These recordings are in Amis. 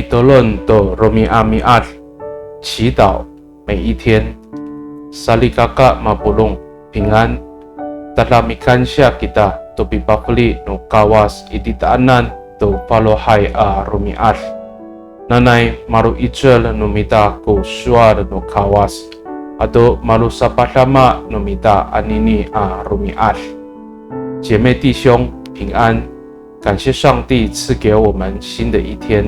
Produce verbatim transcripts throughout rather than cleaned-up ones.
Mitolon to romi'ami'ad, 祈祷每一天。Salikaka mapolong, 平安。Tada mikansiya kita to pipafeli no Kawas i titaanan to falohay a romi'ad. Nanay malo'icel no mita ko sowal no Kawas, ato malosapadama no mita anini a romi'ad. 姐妹弟兄，平安。感谢上帝赐给我们新的一天，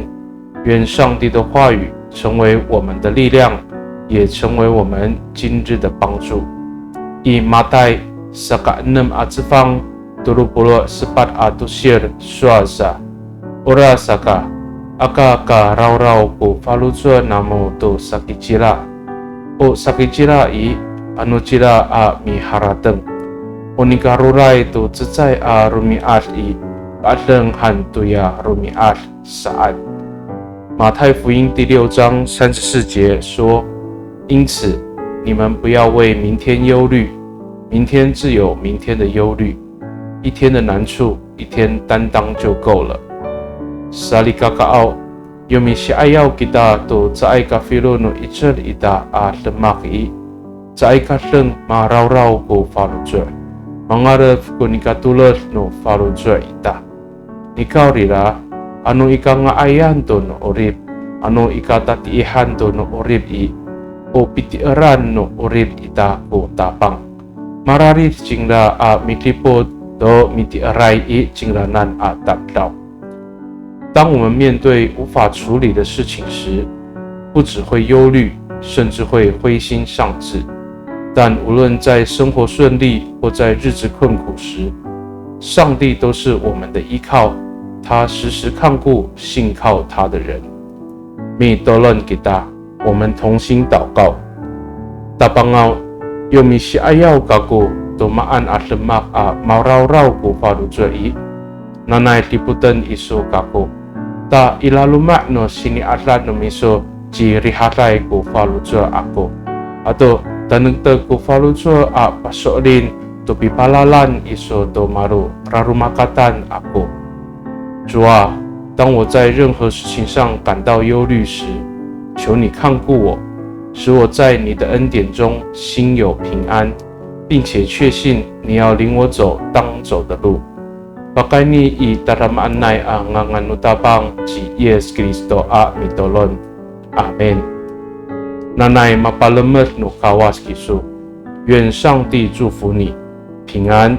愿上帝的话语成为我们的力量，也成为我们今日的帮助。I Matay saka enem a cefang, tolo polo' sepat a tosil sowal sa, orasaka, aka ka rawraw ko faloco' namo to sakicila. O sakicila i, anocila a miharateng. O nika roray to cecay a romi'ad i, pa'edeng han toya romi'ad saan. 马太福音第六章三十四节说，因此，你们不要为明天忧虑，明天自有明天的忧虑，一天的难处一天担当就够了。Salikakaaw, yo misi'ayaw kita to caay kafilo no 'icel ita a demak i, caay ka deng marawraw ko faloco', mangalef ko nikatoled no faloco' ita. Nikawrira, ano i kanga'ayan to no 'orip, ano i katatiihan to no 'orip i, o piti'eran no 'orip ita ko Tapang. Mararid cingra a midipot to miti'eray i cingranan a tamdaw. 当我们面对无法处理的事情时，不只会忧虑，甚至会灰心丧志。但无论在生活顺利或在日子困苦时，上帝都是我们的依靠，他时时看顾信靠他的人。Mitolon kita, 我们同心祷告。Tapangaw, yo misi'ayaw kako to maan a demak a marawraw ko faloco' i, nanay dipoten iso kako. Ta i laloma' no sini'ada no miso cirihaday ko faloco' ako. Ato tanektek ko faloco' a paso'elin to pipalalan iso to malo raromakatan ako. 主啊，当我在任何事情上感到忧虑时，求你看顾我，使我在你的恩典中心有平安，并且确信你要领我走当走的路。Pakayni i tadamaanay a ngangan no Tapang ci Yis Kristo a mitolon. Amin. Nanay mapalemed no Kawas kiso. 愿上帝祝福你，平安。